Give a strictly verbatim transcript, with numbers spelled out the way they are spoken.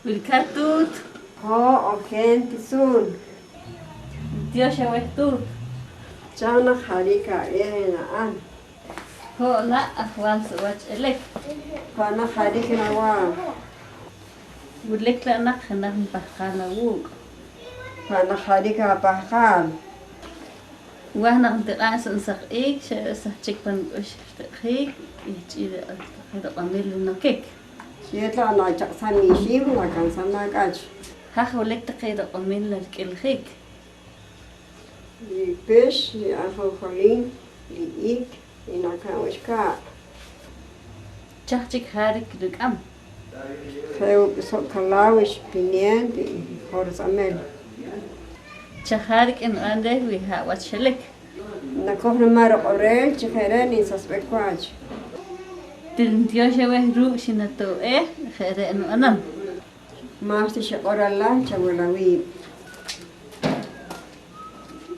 Wilkaat tuut. Ho' ojen Tisun. Ntiox aweh tuut. Chaj naq jariik ab'eeh ena'n? Ho' la' ajwaal sa' wach elik. Pa'naq jariik nawaam? Wilik la' naq jenaj nipahqaal awuuk'. Pa'naq jariik apahqaal? Nwaaj naq ntiq'aa' sa' nisaq iik xa re' sahchik pan nik'ux ritiq'jiik eh ch'iil taqe loq'onil rinokik. Xyeet la' nachaq'sam ixiim, nakamsam ak'ach. Haj wilik taqe loq'onil narik'iljiik? Ripix, ri'anjonjolin, ri'iik, i naka'n wach kaaq'. Chaj chik jariik rik'am? Je' wo' k'uso'k kalaaw, ix pimiento, i jor tz'amel. Chaj jariik nb'an reh wi ha' wach xelik? Nakoj nimaa' riq'orel chi je' re' ninsahsb'ik wach. Til ntiox aweh ruuk' xinato'b'eej, je' re' nib'anam. Ma'xta xiq'or ala chawil awiib'.